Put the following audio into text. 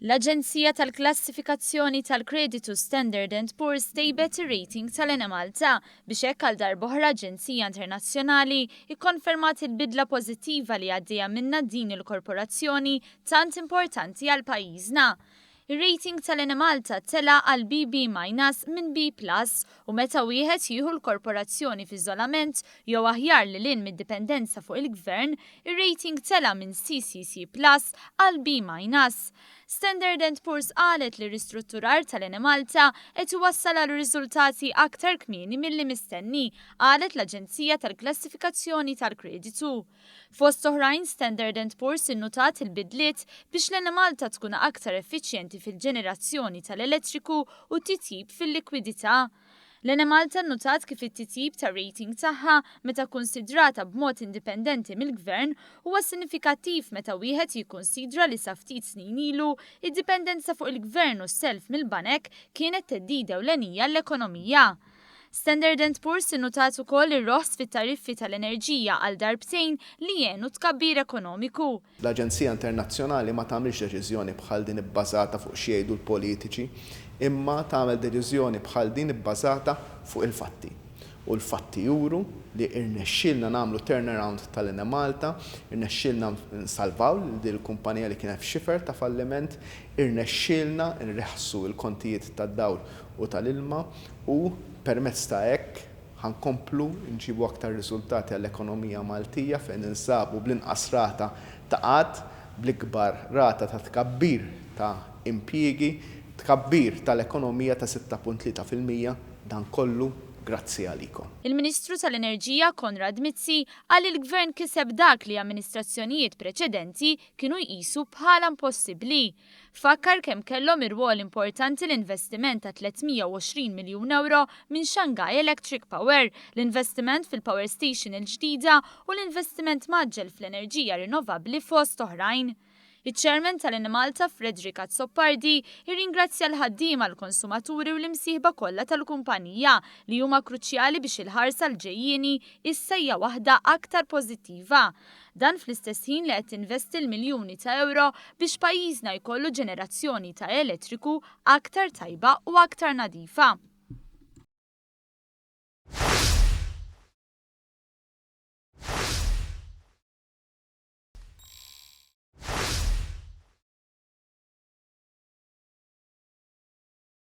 L-aġenzija tal-klassifikazzjoni tal-kreditu Standard and Poor's tejbet ir-rating tal-Enemalta biex hekk għal darb'oħra aġenzija internazzjonali ikkonfermat il-bidla pożittiva li għaddejja minnha din il-korporazzjoni tant importanti għal pajjiżna. Ir-rating tal-Enemalta tela' għal BB minus minn B plus u meta wieħed jieħu l-korporazzjoni f'iżolament jew aħjar lil hinn mid-dipendenza fuq il-Gvern, ir-rating tela' minn CCC plus għal B minus. Standard and Poor's qalet li r-ristrutturar tal-Enemalta qed iwassal għal riżultati aktar kmieni milli mistenni, qalet l-aġenzija tal-klassifikazzjoni tal-kreditu. Fost oħrajn, Standard and Poor's innutat il-bidliet biex l-Enemalta tkun aktar effiċjenti fil-ġenerazzjoni tal-elettriku u titjib fil-likwidità. L-Enemalta nnutat kif it-titjib tar-rating tagħha meta kkunsidrata b'mod indipendenti mill-Gvern huwa sinifikattiv meta wieħed jikkunsidra li sa ftit snin ilu, id-dipendenza fuq il-Gvern u s-self mill-banek kienet theddida ewlenija għall-ekonomija. Standard and Poor's innutat ukoll ir-roħs fit-tariffi tal-enerġija għal darbtejn li għenu t-tkabbir ekonomiku. L-aġenzija internazzjonali ma tagħmilx deċiżjoni bħal din ibbażata fuq x'jgħidu l-politiċi, imma tagħmel deċiżjoni bħal din ibbażata fuq il-fatti. U l-fatti juru li rnexxielna nagħmlu turnaround tal-Enemalta, irnexxielna nsalvaw lil din il-kumpanija li kienet f'xifer ta' falliment, irnexxielna nreħħsu l-kontijiet tad-dawl u tal-ilma u permezz ta' hekk ħa nkomplu nġibu aktar riżultati għall-ekonomija Maltija fejn ninsabu bl-inqas rata ta' qgħad, bl-ikbar rata ta' tkabbir ta' impjiegi, tkabbir tal-ekonomija ta' 6.3%, dan kollu grazzi għalikom. Il-Ministru tal-Enerġija Konrad Mizzi qal li l-Gvern kiseb dak li amministrazzjonijiet preċedenti kienu jqisu bħala impossibbli. Fakkar kemm kellhom irwol importanti l-investiment ta' 320 miljun ewro minn Shanghai Electric Power, l-investiment fil-power station il-ġdida u l-investiment mgħaġġel fl-enerġija rinnovabbli fost oħrajn. Iċ-Chairman tal-Enemalta Frederick Azzopardi irringrazzja l-ħaddiema, l-konsumaturi u l-imsieħba kollha tal-kumpanija li huma kruċjali biex il-ħarsa l-ġejjieni issa hija waħda aktar pożittiva. Dan fl-istess ħin li qed tinvesti l-miljuni ta' ewro biex pajjiżna jkollu ġenerazzjoni ta' elettriku aktar tajba u aktar nadifa.